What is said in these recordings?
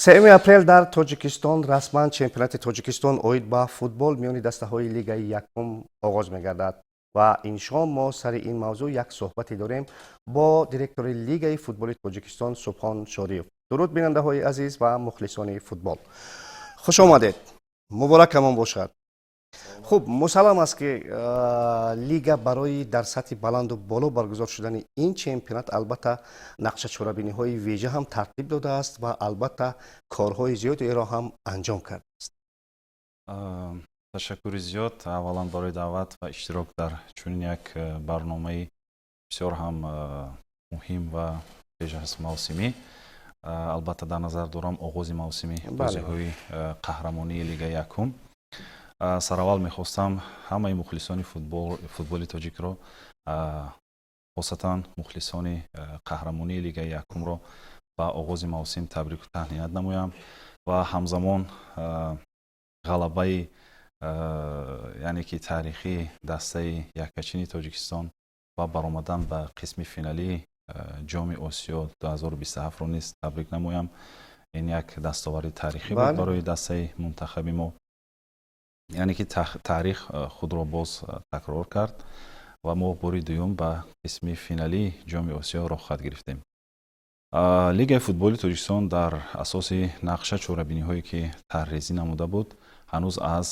3 апрел дар Тоҷикистон расман чемпионати Тоҷикистон оид ба футбол миёни дастаҳои Лигаи якум оғоз мегардад ва ин шом мо сари ин мавзӯъ як суҳбате дорем бо директори Лигаи футболи Тоҷикистон Субҳон Шориев. Дуруд, бинандаҳои азиз ва мухлисони футбол, хуш омадед, муборакамон бошад. Хуб, мусаллам аст, ки лига барои дар сатҳи баланду боло баргузор шудани ин чемпионат албатта нақшачорабиниҳои вежа ҳам тартиб додааст ва албатта корҳои зиёдеро ҳам анҷом кардааст. Ташаккури зиёд аввалан барои даъват ва иштирок дар чунин як барномаи бисёр ҳам муҳим ва пеш аз мавсимӣ. Албатта, дар назар дорам оғози мавсими бозиҳои қаҳрамонии Лигаи якум. Сараввал мехостам ҳамаи мухлисони футболи тоҷикро, хосатан мухлисони қаҳрамонии Лигаи якумро ба оғози мавсим табрику таҳният намоям ва ҳамзамон ғалабаи, яъне ки таърихии дастаи яккачини Тоҷикистон ва баромадан ба қисми финалии Ҷоми Осиё 2027-ро низ табрик намоям. Ин як дастоварди таърихӣ буд барои дастаи мунтахаби мо, яъне ки таърих худро боз такрор кард ва мо бори дуюм ба қисми финалии Ҷоми Осиё роҳхат гирифтем. Лигаи футболи Тоҷикистон дар асоси нақша чорабиниҳое, ки тарҳрезӣ намуда буд, ҳанӯз аз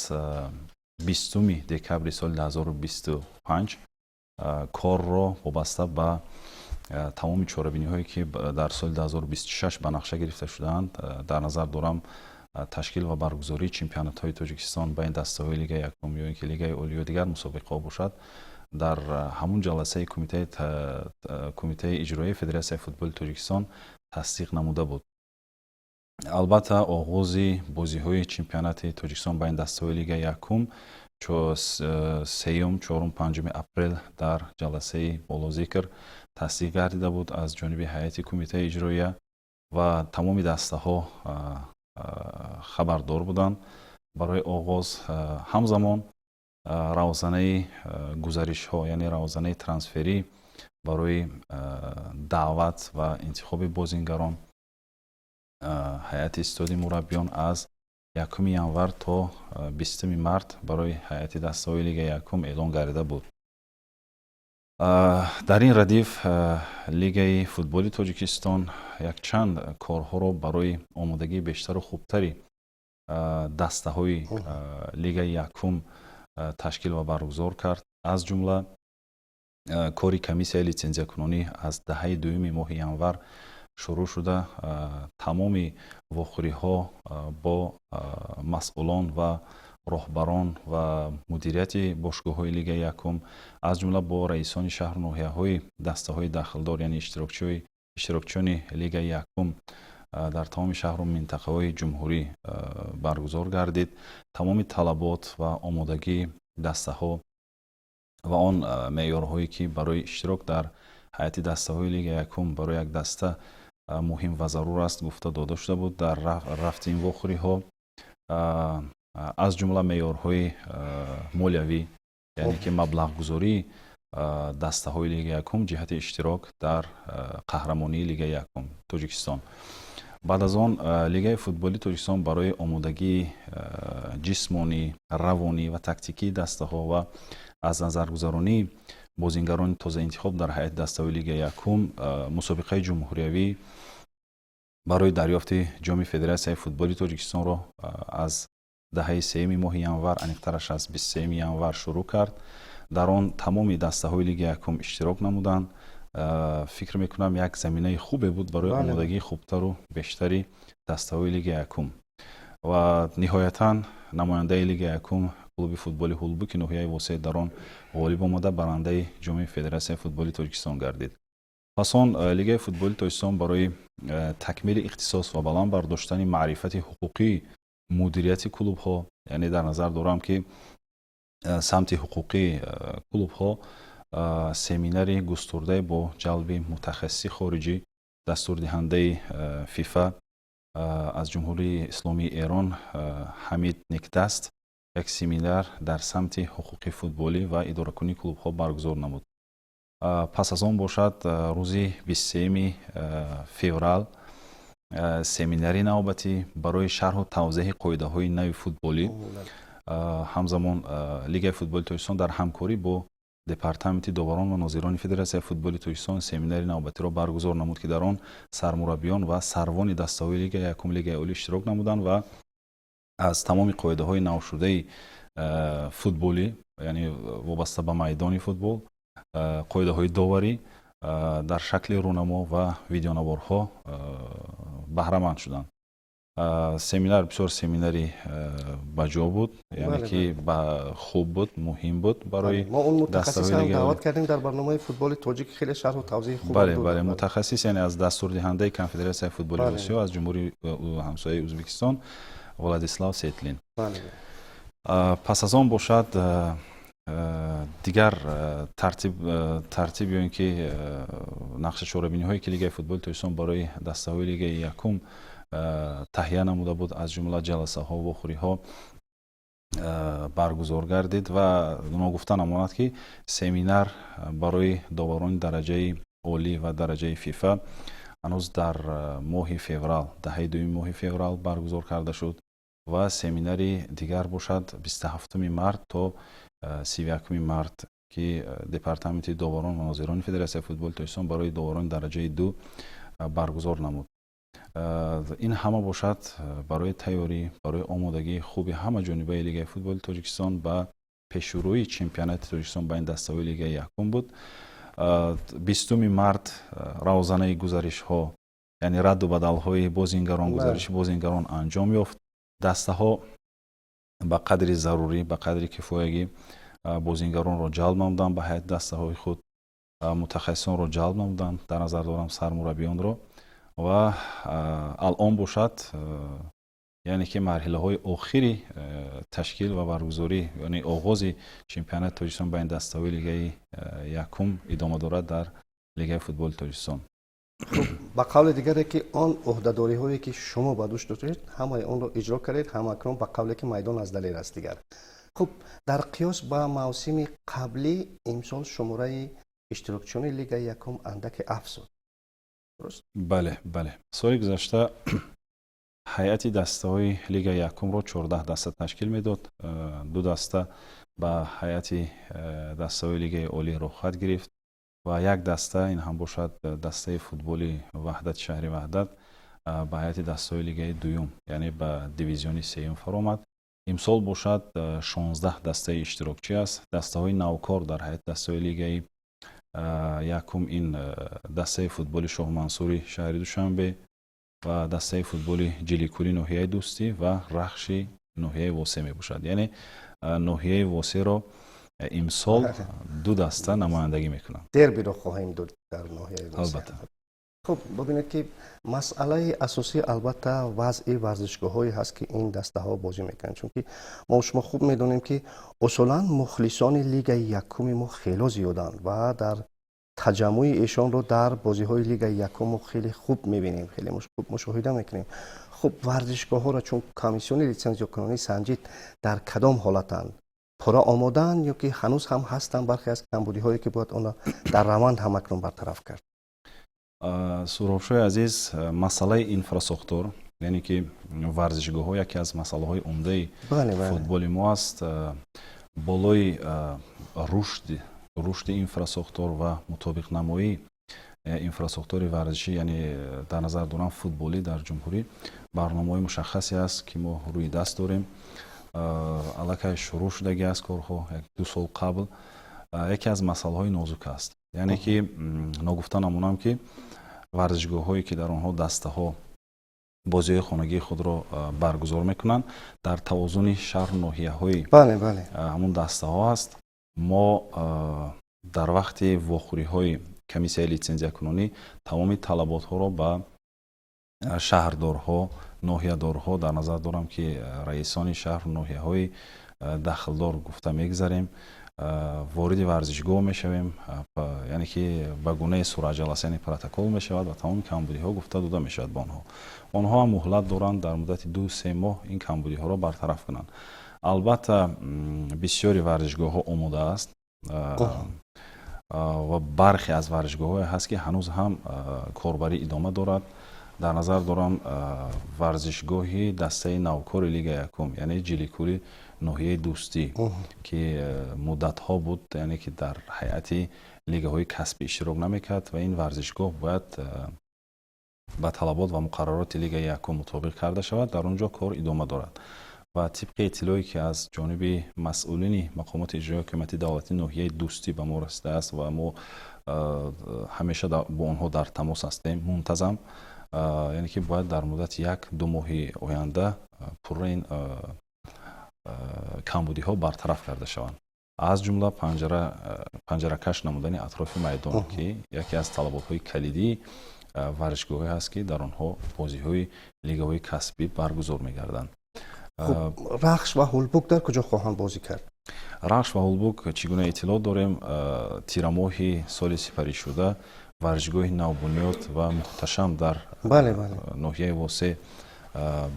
20-уми декабри соли 2025 корро вобаста ба тамоми чорабиниҳое, ки дар соли 2026 ба нақша гирифта шудаанд, дар назар дорам ташкил ва баргузории чемпионатҳои Тоҷикистон байни дастаҳои Лигаи якум ё ин ки Лигаи олӣ ё дигар мусобиқаҳо бошад, дар ҳамун ҷаласаи кумитаи иҷроии Федератсияи футболи Тоҷикистон тасдиқ намуда буд. Албатта, оғози бозиҳои чемпионати Тоҷикистон байни дастаҳои Лигаи якум сеюм, чорум, панҷуми апрел дар ҷаласаи болозикр тасдиқ гардида буд аз ҷониби ҳайати кумитаи иҷроия ва тамоми дастаҳо хабардор буданд барои оғоз. Ҳамзамон равзанаи гузаришҳо, яъне равзанаи трансферӣ барои даъват ва интихоби бозингарон, ҳайати истоди мураббиён аз 1-уми январ то 20-уми март барои ҳайати дастаҳои Лигаи якум эълон гардида буд. Дар ин радиф Лигаи футболи Тоҷикистон якчанд корҳоро барои омодагии бештару хубтари дастаҳои Лигаи якум ташкил ва баргузор кард. Аз ҷумла кори комиссияи литсензиякунонӣ аз даҳаи дуюми моҳи январ шурӯъ шуда, тамоми вохӯриҳо бо масъулон ва роҳбарон ва мудирияти бошгоҳҳои Лигаи якум, аз ҷумла бо раисони шаҳру ноҳияҳои дастаҳои дахлдор, яъне иштирокчиёни Лигаи якум дар тамоми шаҳру минтақаҳои ҷумҳурӣ баргузор гардид. Тамоми талабот ва омодагии дастаҳо ва он меъёрҳое, ки барои иштирок дар ҳайати дастаҳои Лигаи якум барои як даста муҳим ва зарур аст, гуфта дода шуда буд дар рафти ин вохӯриҳо, аз ҷумла меъёрҳои молиявӣ, яъне ки маблағгузории дастаҳои Лигаи якум ҷиҳати иштирок дар қаҳрамонии Лигаи якум Тоҷикистон. Баъд аз он Лигаи футболи Тоҷикистон барои омодагии ҷисмонӣ, равонӣ ва тактикии дастаҳо ва аз назаргузаронии бозингарони тозаинтихоб дар ҳайати дастаҳои Лигаи якум мусобиқаи ҷумҳуриявӣ барои дарёфти Ҷоми Федератсияи футболи Тоҷикистонро аз даҳаи сеюми моҳи январ, аниқтараш аз 23-юми январ шурӯъ кард. Дар он тамоми дастаҳои Лигаи якум иштирок намуданд. Фикр мекунам, як заминаи хубе буд барои омодагии хубтару бештари дастаҳои Лигаи якум. Ва ниҳоятан намояндаи Лигаи якум, клуби футболи Ҳулбуки ноҳияи Восеъ, дар он ғолиб омада, барандаи Ҷоми Федератсияи футболи Тоҷикистон гардид. Пас он Лигаи футболи Тоҷикистон барои такмили ихтисос ва баланд бардоштани маърифати ҳуқуқии мудирияти клубҳо, яъне дар назар дорам, ки самти ҳуқуқии клубҳо, семинари густурдае бо ҷалби мутахассиси хориҷӣ, дастурдиҳандаи ФИФА аз Ҷумҳурии Исломии Эрон Ҳамид Некдаст, як семинар дар самти ҳуқуқи футболӣ ва идоракунии клубҳо баргузор намуд. Пас аз он бошад, рӯзи 23-юми феврал. Семинари навбатӣ барои шарҳу тавзеҳи қоидаҳои нави футболӣ. Ҳамзамон Лигаи футболи Тоҷикистон дар ҳамкорӣ бо Департаменти доварон ва нозирони Федератсияи футболи Тоҷикистон семинари навбатиро баргузор намуд, ки дар он сармураббиён ва сарвони дастаҳои Лигаи якум, Лигаи олӣ иштирок намуданд ва аз тамоми қоидаҳои навшудаи футболӣ, яъне вобаста ба майдони футбол, қоидаҳои доварӣ дар шакли рӯнамо ва видеонаворҳо баҳраманд шуданд. Семинар бисёр семинари баҷо буд, яъне ки хуб буд, муҳим буд барои Мо он мутахассисам даъват кардем дар барномаи «Футболи тоҷик», хеле шарҳу тавзеҳи хуб. Бале, мутахассис, яъне аз дастурдиҳандаи Конфедератсияи футболи Осиё аз ҷумҳурии ҳамсояи Ӯзбекистон Владислав Сетлин. Пас аз он бошад, дигар тартиб ё ин ки нақша чорабиниҳое, ки Лигаи футболи Тоҷикистон барои дастаҳои Лигаи якум таҳия намуда буд, аз ҷумла ҷаласаҳо, вохӯриҳо баргузор гардид. Ва ногуфта намонад, ки семинар барои доварони дараҷаи олӣ ва дараҷаи ФИФА ҳанӯз дар моҳи феврал, даҳаи дуюми моҳи феврал баргузор карда шуд ва семинари дигар бошад 27-уми март то 31-уми март, ки Департаменти доварон ва нозирони Федератсияи футболи Тоҷикистон барои доварони дараҷаи ду баргузор намуд. Ин ҳама бошад барои тайёрӣ, барои омодагии хуби ҳама ҷонибаи Лигаи футболи Тоҷикистон ба пешрӯи чемпионати Тоҷикистон байни дастаҳои Лигаи якум буд. 20-уми март равзанаи гузаришҳо, яъне радду бадалҳои бозингарон, гузариши бозингарон анҷом ёфт. Дастаҳо ба қадри зарурӣ, ба қадри кифоягӣ бозингаронро ҷалб намуданд ба ҳайати дастаҳои худ, мутахассисонро ҷалб намуданд, дар назар дорам сармураббиёнро. Ва алон бошад, яъне ки марҳилаҳои охири ташкил ва баргузорӣ, яъне оғози чемпионати Тоҷикистон байни дастаҳои Лигаи якум идома дорад дар Лигаи футболи Тоҷикистон. Ба қавли дигаре, ки он ӯҳдадориҳое, ки шумо ба дӯш доштед, ҳамаи онро иҷро кардед. Ҳамакнун, ба қавле ки майдон аз далер аст дигар. Хуб, дар қиёс ба мавсими қаблӣ имсол шумораи иштирокчиёни Лигаи якум андаке афзуд, дуруст? Бале, соли гузашта ҳайати дастаҳои Лигаи якумро 14 даста ташкил медод. Ду даста ба ҳайати дастаҳои Лигаи олӣ роҳхат гирифт ва як даста, ин ҳам бошад дастаи футболи «Ваҳдати» шаҳри Ваҳдат, ба ҳайати дастаҳои Лигаи дуюм, яъне ба дивизиони сеюм фаромад. Имсол бошад, 16 дастаи иштирокчӣ аст. Дастаҳои навкор дар ҳайати дастаҳои Лигаи якум ин дастаи футболи «Шоҳмансури» шаҳри Душанбе ва дастаи футболи «Ҷиликули» ноҳияи Дӯстӣ ва «Рахши» ноҳияи Восе мебошад. Яъне ноҳияи Восеро имсол ду даста намояндагӣ мекунанд. Дербиро хоҳем дод дар ноҳияи Восе. Албатта. Хуб, бубинед, ки масъалаи асосӣ албатта вазъи варзишгоҳҳое ҳаст, ки ин дастаҳо бозӣ мекунанд, чунки мо шумо хуб медонем, ки усулан мухлисони Лигаи якуми мо хело зиёданд ва дар таҷаммуи эшонро дар бозиҳои Лигаи якум мо хеле хуб мебинем, хеле хуб мушоҳида мекунем. Хуб, варзишгоҳҳоро чун комиссиони литсензиёкунонӣ санҷид, дар кадом ҳолатанд? Пурра омодаанд ё ки ҳанӯз ҳам ҳастанд бархе аз камбудиҳое, ки бояд онро дар раванд ҳамакнун бартараф кард? Суҳробшоҳи азиз, масъалаи инфрасохтор, яъне ки варзишгоҳҳо, яке аз масъалаҳои умдаи футболи мо аст. Болои рушди инфрасохтор ва мутобиқнамоии инфрасохтори варзишӣ, яъне дар назар дорам футболӣ, дар ҷумҳурӣ барномаҳои мушаххасе аст, ки мо рӯи даст дорем. Аллакай шурӯъ шудагӣ аст корҳо як ду сол қабл. Яке аз масъалаҳои нозук аст, яъне ки ногуфта намонам, ки варзишгоҳҳое, ки дар онҳо дастаҳо бозиҳои хонагии худро баргузор мекунанд, дар тавозуни шаҳру ноҳияҳои ҳамун дастаҳо аст. Мо дар вақти вохӯриҳои комиссияи литсензиякунонӣ тамоми талаботҳоро ба шаҳрдорҳо, ноҳиядорҳо, дар назар дорам, ки раисони шаҳру ноҳияҳои дахлдор, гуфта мегузарем, вориди варзишгоҳ мешавем, яъне ки ба гунаи суратҷаласа, яъне протокол мешавад ва тамоми камбудиҳо гуфта дода мешавад ба онҳо. Онҳо ҳам муҳлат доранд, дар муддати 2-3 моҳ ин камбудиҳоро бартараф кунанд. Албатта, бисёри варзишгоҳҳо омода аст ва бархе аз варзишгоҳҳое ҳаст, ки ҳанӯз ҳам корбарӣ идома дорад. Дар назар дорам варзишгоҳи дастаи навкори Лигаи якум, яъне Ҷиликули ноҳияи Дӯстӣ, ки муддатҳо буд, яъне ки дар ҳайати лигаҳои касбӣ иштирок намекард ва ин варзишгоҳ бояд ба талабот ва муқаррароти Лигаи якум мутобиқ карда шавад. Дар он ҷо кор идома дорад ва тибқи иттилоъе, ки аз ҷониби масъулини мақомоти иҷроии ҳокимияти давлатии ноҳияи Дӯстӣ ба мо расидааст ва мо ҳамеша бо онҳо дар тамос ҳастем мунтазам, яъне ки бояд дар муддати 1-2 моҳи оянда пурра ин камбудиҳо бартараф карда шаванд, аз ҷумла панҷаракаш намудани атрофи майдон, ки яке аз талаботҳои калидии варзишгоҳҳое ҳаст, ки дар онҳо бозиҳои лигаҳои касбӣ баргузор мегарданд. Рахш ва Ҳулбук дар куҷо хоҳанд бозӣ кард? Рахш ва Ҳулбук, чӣ гуна иттилоъ дорем, тирамоҳи соли сипаришуда варзишгоҳи навбунёд ва мухташам дар ноҳияи Восе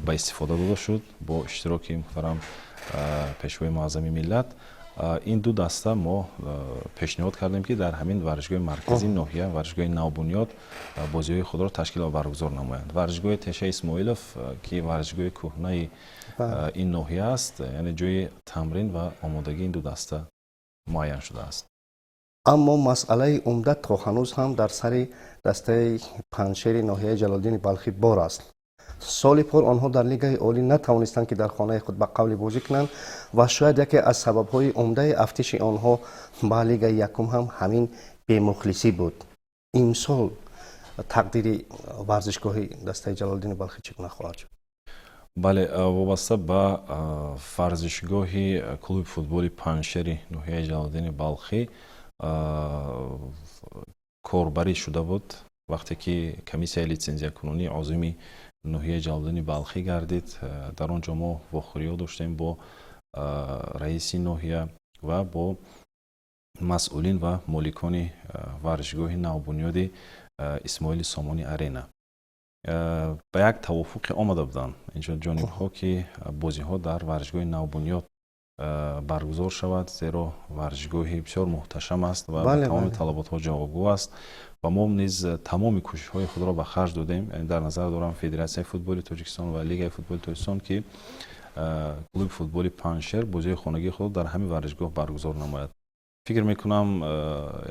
ба истифода дода шуд бо иштироки муҳтарам Пешвои муаззами миллат. Ин ду даста мо пешниҳод кардем, ки дар ҳамин варзишгоҳи марказии ноҳия, варзишгоҳи навбунёд, бозиҳои худро ташкил ва баргузор намоянд. Варзишгоҳи Теша Исмоилов, ки варзишгоҳи кӯҳнаи ин ноҳия аст, яъне ҷои тамрин ва омодагии ин ду даста муайян шудааст. Аммо масъалаи умда то ҳанӯз ҳам дар сари дастаи Панҷшери ноҳияи Ҷалолиддини Балхӣ бор аст. Соли пор онҳо дар Лигаи олӣ натавонистанд, ки дар хонаи худ ба қавли бозӣ кунанд ва шояд яке аз сабабҳои умдаи афтиши онҳо ба Лигаи якум ҳам ҳамин бемухлисӣ буд. Имсол тақдири варзишгоҳи дастаи Ҷалолиддини Балхӣ чӣ гуна хоҳад шуд? Бале, вобаста ба варзишгоҳи клуби футболи Панҷшери ноҳияи Ҷалолиддини Балхӣ корбарӣ шуда буд. Вақте ки комиссияи литсензиякунонӣ озими ноҳияи Ҷалолиддини Балхӣ гардид, дар он ҷо мо вохӯриҳо доштем бо раиси ноҳия ва бо масъулин ва моликони варзишгоҳи навбунёди Исмоили Сомонӣ Арена. Ба як тавофуқе омада буданд инҷо ҷонибҳо, ки бозиҳо дар варзишгоҳи навбунёд баргузор шавад, зеро варзишгоҳи бисёр муҳташам аст ва ба тамоми талаботҳо ҷавобгӯ аст. Ва мо низ тамоми кӯшишҳои худро ба харҷ додем, дар назар дорам Федератсияи футболи Тоҷикистон ва Лигаи футболи Тоҷикистон, ки клуби футболи Панҷшер бозиҳои хонагии худро дар ҳамин варзишгоҳ баргузор намояд. Фикр мекунам,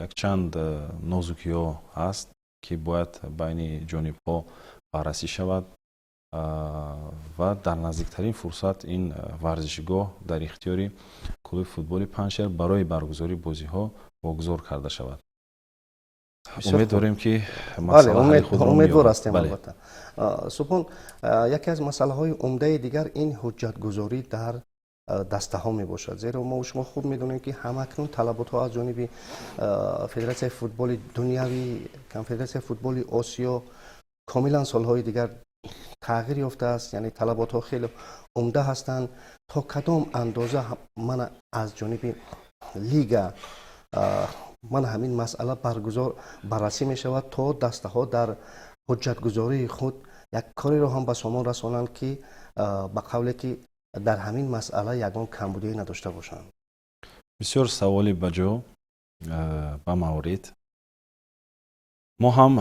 якчанд нозукиҳо ҳаст, ки бояд байни ҷонибҳо баррасӣ шавад ва дар наздиктарин фурсат ин варзишгоҳ дар ихтиёри клуби футболи Панҷшер барои баргузории бозиҳо вогузор карда шавад. Умед дорем, ки Умедвор ҳастем, албатта. Субҳон, яке аз масъалаҳои умдаи дигар ин ҳуҷҷатгузорӣ дар дастаҳо мебошад, зеро мо шумо хуб медонем, ки ҳамакнун талаботҳо аз ҷониби Федератсияи футболи дунявӣ, Конфедератсияи футболи Осиё комилан солҳои дигар тағйир ёфтааст, яъне талаботҳо хеле умда ҳастанд. То кадом андоза мана аз ҷониби лига мана ҳамин масъала баргузор баррасӣ мешавад, то дастаҳо дар ҳуҷҷатгузории худ як кореро ҳам ба сомон расонанд, ки ба қавле ки дар ҳамин масъала ягон камбудие надошта бошанд? Бисёр саволи баҷо, ба маврид. Мо ҳам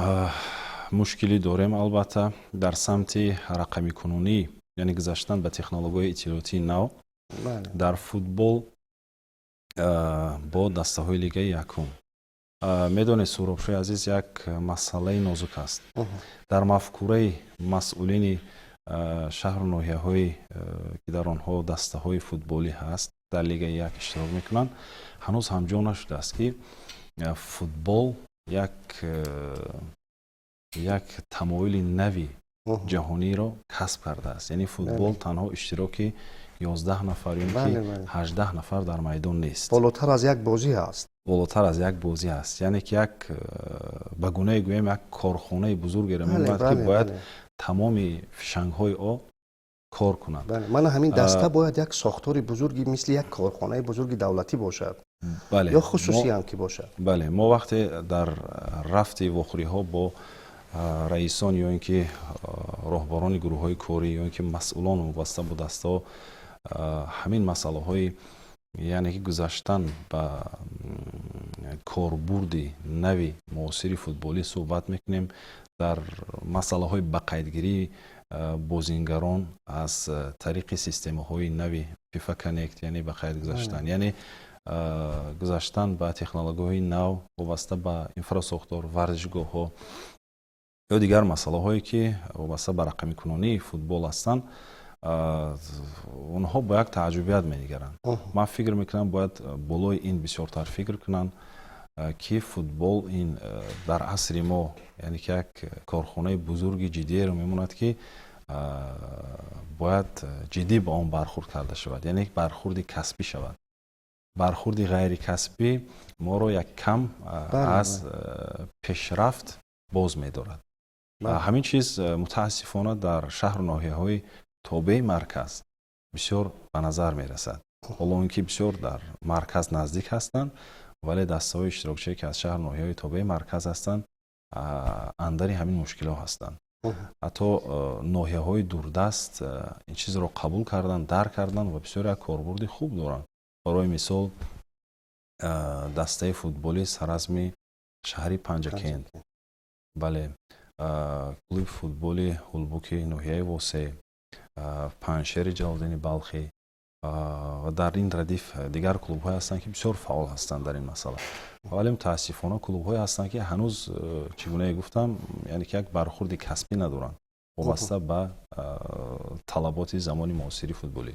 мушкилӣ дорем, албатта, дар самти рақамикунонӣ, яъне гузаштан ба технологияи иттилоотии нав дар футбол бо дастаҳои Лигаи якум. Медонед, Суҳробшои азиз, як масъалаи нозук аст. Дар мафкураи масъулини шаҳру ноҳияҳое, ки дар онҳо дастаҳои футболӣ ҳаст, дар Лигаи як иштирок мекунанд, ҳанӯз ҳам ҷо нашудааст, ки футбол як тамоюли нави ҷаҳониро касб кардааст, яъне футбол танҳо иштироки 11 нафар ё ки 18 нафар дар майдон нест. Болотар аз як бозӣ ҳаст. Болотар аз як бозӣ ҳаст, яъне ки як ба гунае гӯем, як корхонаи бузургеро мемонад, ки бояд тамоми фишангҳои о кор кунанд. Мана ҳамин даста бояд як сохтори бузурги, мисли як корхонаи бузурги давлатӣ бошад ё хусусиам ки бошад. Бале, мо вақте дар рафти вохӯриҳо бо раисон ё ин ки роҳбарони гурӯҳҳои корӣ ё ин ки масъулон вобаста бо дастаҳо ҳамин масъалаҳои, яъне ки гузаштан ба корбурди нави муосири футболӣ суҳбат мекунем, дар масъалаҳои ба қайдгирии бозингарон аз тариқи системаҳои нави FIFA Connect, яъне ба қайд гузаштан, яъне гузаштан ба технологияҳои нав вобаста ба инфрасохтор, варзишгоҳҳо ё дигар масъалаҳое, ки вобаста ба рақамикунонии футбол ҳастанд, онҳо бо як тааҷҷубият менигаранд. Ман фикр мекунам, бояд болои ин бисёртар фикр кунанд, ки футбол ин дар асри мо, яъне ки як корхонаи бузурги ҷиддиеро мемонад, ки бояд ҷиддӣ ба он бархурд карда шавад, яъне бархурди касбӣ шавад. Бархурди ғайрикасбӣ моро як кам аз пешрафт боз медорад. Ҳамин чиз, мутаассифона, дар шаҳру ноҳияҳои тобеи марказ бисёр ба назар мерасад. Ҳоло он ки бисёр дар марказ наздик ҳастанд, вале дастаҳои иштирокчие, ки аз шаҳру ноҳияҳои тобеи марказ ҳастанд, андари ҳамин мушкилҳо ҳастанд. Ҳатто ноҳияҳои дурдаст ин чизро қабул карданд, дарк карданд ва бисёр як корбурди хуб доранд. Барои мисол, дастаи футболи Саразми шаҳри Панҷакент, бале, клуби футболи Ҳулбуки ноҳияи Восе, Панҷшери Ҷалолиддини Балхӣ ва дар ин радиф дигар клубҳое ҳастанд, ки бисёр фаъол ҳастанд дар ин масъала. Вале мутаассифона, клубҳое ҳастанд, ки ҳанӯз, чӣ гунае гуфтам, яъне ки як бархурди касбӣ надоранд вобаста ба талаботи замони муосири футболӣ.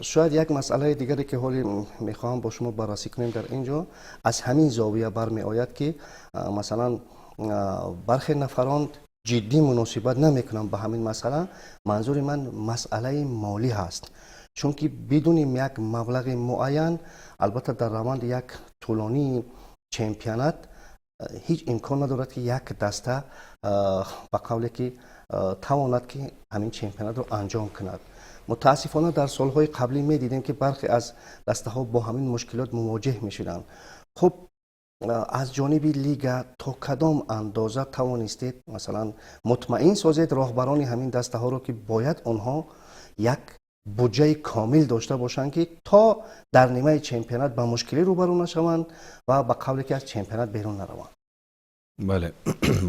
Шояд як масъалаи дигаре, ки ҳоле мехоҳам бо шумо баррасӣ кунем дар ин ҷо, аз ҳамин зовия бармеояд, ки масалан бархе нафарон ҷиддӣ муносибат намекунанд ба ҳамин масъала. Манзури ман масъалаи молӣ ҳаст, чунки бидуни як маблағи муайян, албатта, дар раванди як тӯлонии чемпионат ҳеҷ имкон надорад, ки як даста, ба қавле ки, тавонад, ки ҳамин чемпионатро анҷом кунад. Мутаассифона, дар солҳои қаблӣ медидем, ки бархе аз дастаҳо бо ҳамин мушкилот мувоҷеҳ мешуданд. Хуб, аз ҷониби лига то кадом андоза тавонистед, масалан, мутмаин созед роҳбарони ҳамин дастаҳоро, ки бояд онҳо як буҷаи комил дошта бошанд, ки то дар нимаи чемпионат ба мушкилӣ рӯбарӯ нашаванд ва, ба қавле ки, аз чемпионат берун нараванд? Бале,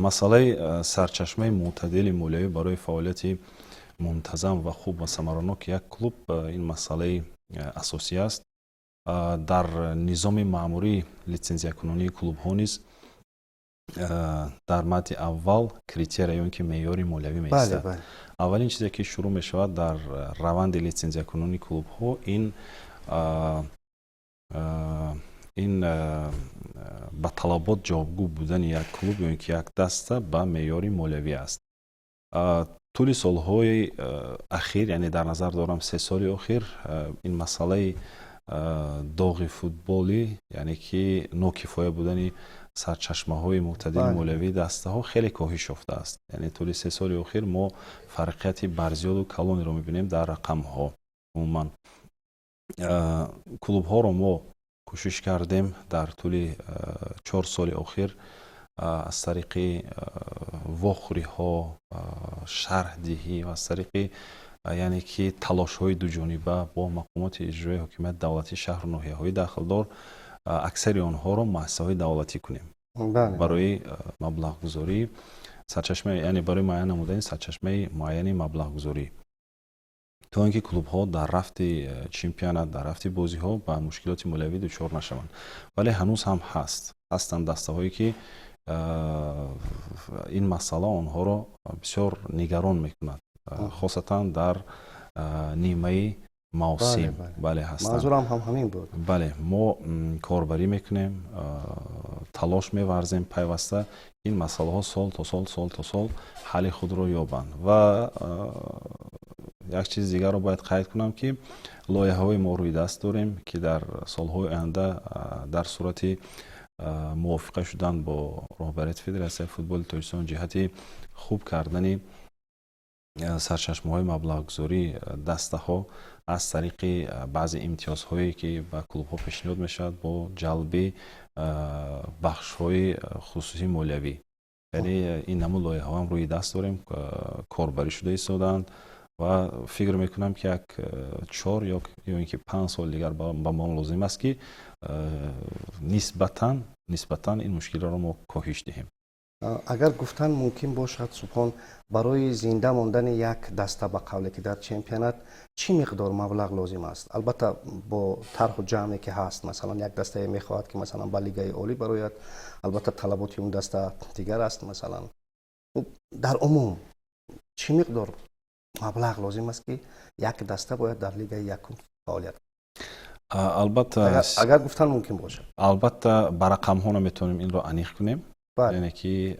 масъалаи сарчашмаи мӯътадили молиявӣ барои фаъолияти мунтазам ва хуб ва самаранок як клуб ин масъалаи асосӣ аст. Дар низоми маъмурии литсензиякунонии клубҳо низ дар мадди аввал критерия ё ин ки меъёри молиявӣ меистад. Аввалин чизе, ки шурӯъ мешавад дар раванди литсензиякунонии клубҳо, ин ба талабот ҷавобгӯ будани як клуб ё ин ки як даста ба меъёри молиявӣ аст. Тӯли солҳои ахир, яъне дар назар дорам 3 соли охир, ин масъалаи доғи футболӣ, яъне ки нокифоя будани сарчашмаҳои мӯътадили молиявии дастаҳо, хеле коҳиш ёфтааст. Яъне тӯли 3 соли охир мо фарқияти барзиёду калонеро мебинем дар рақамҳо. Умуман, клубҳоро мо кӯшиш кардем дар тӯли 4 соли охир аз тариқи вохӯриҳо, шарҳдиҳӣ ва аз тариқи, яъне ки, талошҳои дуҷониба бо мақомоти иҷроии ҳокимияти давлатии шаҳру ноҳияҳои дахлдор аксари онҳоро муассисаҳои давлатӣ кунем барои маблағгузорӣ сарчашма, яъне барои муайян намудани сарчашмаи муайяни маблағгузорӣ, то ин ки клубҳо дар рафти чемпионат, дар рафти бозиҳо ба мушкилоти молиявӣ дучор нашаванд. Вале ҳанӯз ҳам ҳастанд дастаҳое, ки ин масъала онҳоро бисёр нигарон мекунад, хосатан дар нимаи мавсим. Бале, ҳастанд. Манзурам ҳам ҳамин буд. Бале, мо корбарӣ мекунем, талош меварзем пайваста, ин масъалаҳо сол то сол, сол то сол ҳалли худро ёбанд. Ва як чизи дигарро бояд қайд кунам, ки лоиҳаҳои мо рӯи даст дорем, ки дар солҳои оянда дар сурати мувофиқа шудан бо роҳбарияти Федератсияи футболи Тоҷикистон ҷиҳати хуб кардани сарчашмаҳои маблағгузории дастаҳо аз тариқи баъзе имтиёзҳое, ки ба клубҳо пешниҳод мешавад, бо ҷалби бахшҳои хусусии молиявӣ, яъне ин намуд лоиҳаҳоам рӯи даст дорем, корбарӣ шуда истодаанд. Ва фикр мекунам, ки як 4 ё ин ки 5 соли дигар ба мо лозим аст, ки нисбатан ин мушкилиро мо коҳиш диҳем. Агар гуфтан мумкин бошад, Субҳон, барои зинда мондани як даста, ба қавле ки дар чемпионат, чӣ миқдор маблағ лозим аст? Албатта, бо тарҳу ҷамъе ки ҳаст, масалан, як дастае мехоҳад, ки масалан ба лигаи олӣ барояд, албатта, талаботи он даста дигар аст. Масалан, дар умум чӣ миқдор маблағ лозим аст, ки як даста бояд дар лигаи якум фаъолият? Албатта. Агар гуфтан мумкин бошад. Албатта, ба рақамҳо наметавонем инро аниқ кунем, яъне ки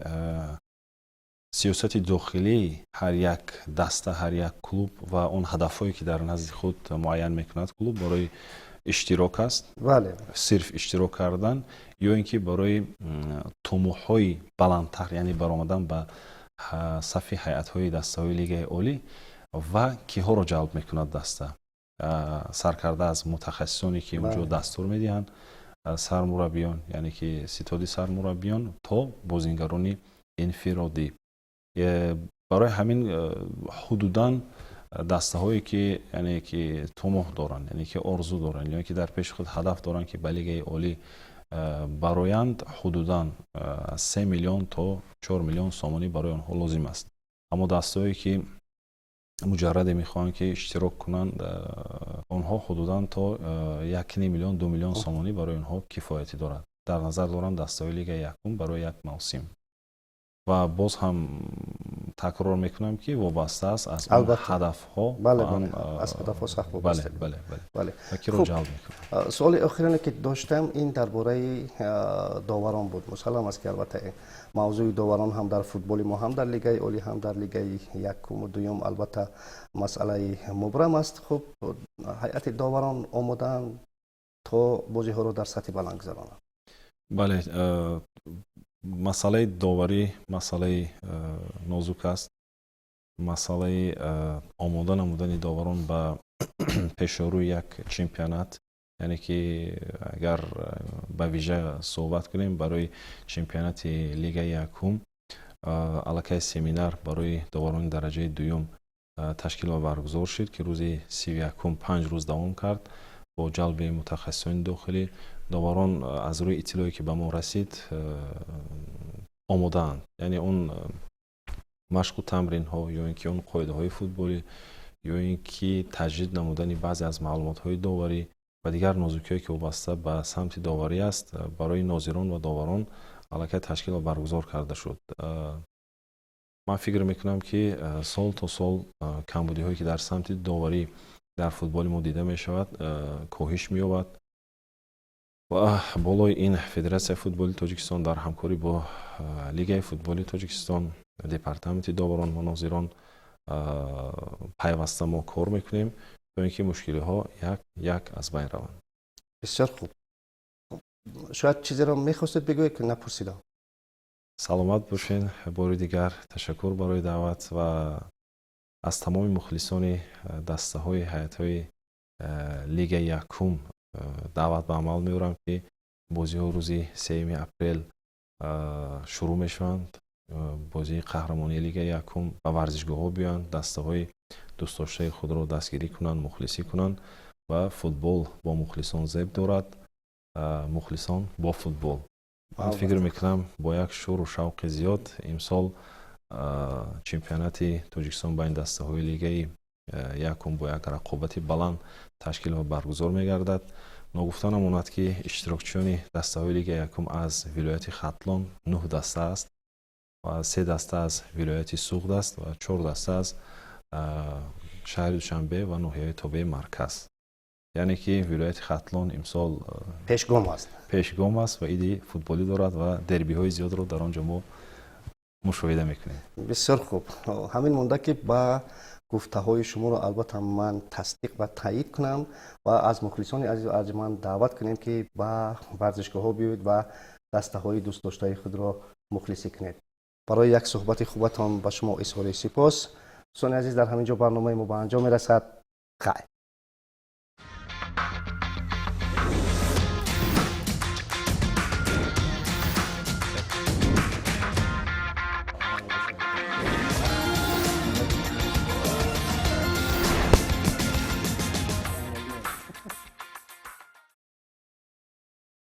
сиёсати дохилии ҳар як даста, ҳар як клуб ва он ҳадафҳое, ки дар назди худ муайян мекунад клуб, барои иштирок аст, сирф иштирок кардан ё ин ки барои тумӯҳҳои баландтар, яъне баромадан ба сафи ҳайатҳои дастаҳои лигаи олӣ, ва киҳоро ҷалб мекунад даста, саркарда аз мутахассисоне, ки онҷо дастур медиҳанд, сармураббиён, яъне ки ситоди сармураббиён, то бозингарони инфиродӣ. Барои ҳамин ҳудудан дастаҳое, ки яъне ки тумӯҳ доранд, яъне ки орзу доранд ё ки дар пеши худ ҳадаф доранд, ки ба лигаи олӣ бароянд, ҳудудан 3 миллион то 4 миллион сомонӣ барои онҳо лозим аст. Аммо дастаҳое, ки муҷарраде мехоҳанд, ки иштирок кунанд, онҳо ҳудудан то 1,5 миллион, 2 миллион сомонӣ барои онҳо кифоятӣ дорад. Дар назар дорам дастаҳои лигаи якум барои як мавсим. Ва боз ҳам такрор мекунам, ки вобаста аст аз он ҳадафҳо. Аз ҳадафҳо сахт. Бале, киро ҷалб мекунад. Суоли охирине, ки доштам, ин дар бораи доварон буд. Мусаллам аст, ки албатта мавзӯи доварон ҳам дар футболи мо, ҳам дар лигаи олӣ, ҳам дар лигаи якуму дуюм, албатта, масъалаи мубрам аст. Хуб, ҳайати доварон омодаанд, то бозиҳоро дар сатҳи баланд гузаронанд? Бале, масъалаи доварӣ масъалаи нозук аст. Масъалаи омода намудани доварон ба пешорӯи як чемпионат, яъне ки агар ба вижа суҳбат кунем, барои чемпионати лигаи якум аллакай семинар барои доварони дараҷаи дуюм ташкил ва баргузор шуд, ки рӯзи 31-ум 5 рӯз давом кард, бо ҷалби мутахассисони дохилӣ. Доварон, аз рӯи иттилое, ки ба мо расид, омодаанд, яъне он машқу тамринҳо ё ин ки он қоидаҳои футболӣ, ё ин ки таҷдид намудани баъзе аз маълумотҳои доварӣ ва дигар нозукиҳое, ки вобаста ба самти доварӣ аст, барои нозирон ва доварон аллакай ташкил ва баргузор карда шуд. Ман фикр мекунам, ки сол то сол камбудиҳое, ки дар самти доварӣ дар футболи мо дида мешавад, коҳиш меёбад. Ва болои ин Федератсияи футболи Тоҷикистон дар ҳамкорӣ бо Лигаи футболи Тоҷикистон, департаменти доварон ва нозирон пайваста мо кор мекунем, то ин ки мушкилиҳо як як аз байн раванд. Бисёр хуб. Шояд чизеро мехостед бигӯед, ки напурсидам? Саломат бошед. Бори дигар ташаккур барои даъват ва аз тамоми мухлисони дастаҳои ҳайатҳои лигаи якум даъват ба амал меорам, ки бозиҳо рӯзи 3 апрел шурӯъ мешаванд, бозии қаҳрамонии лигаи якум. Ба варзишгоҳҳо биёянд, дастаҳои дӯстдоштаи худро дастгирӣ кунанд, мухлисӣ кунанд. Ва футбол бо мухлисон зеб дорад, мухлисон бо футбол. Ман фикр мекунам, бо як шӯру шавқи зиёд имсол чемпионати Тоҷикистон байни дастаҳои лигаи якум бо як рақобати баланд ташкил ва баргузор мегардад. Ногуфта намонад, ки иштирокчиёни дастаҳои лигаи якум аз вилояти Хатлон нӯҳ даста аст ва се даста аз вилояти Суғд аст ва чор даста аз шаҳри Душанбе ва ноҳияи тобеи марказ, яъне ки вилояти Хатлон имсол пешгом аст. Пешгом аст ва иди футболӣ дорад ва дербиҳои зиёдро дар он ҷо мо мушоҳида мекунем. Бисёр хуб. Ҳамин монда, ки ба гуфтаҳои шуморо албатта ман тасдиқ ва таъид кунам ва аз мухлисони азизу арҷманд даъват кунем, ки ба варзишгоҳҳо биёед ва дастаҳои дӯстдоштаи худро мухлисӣ кунед. Барои як суҳбати хубатон ба шумо изҳори сипос. Дӯстони азиз, дар ҳамин ҷо барномаи мо ба анҷом мерасад. Хайр.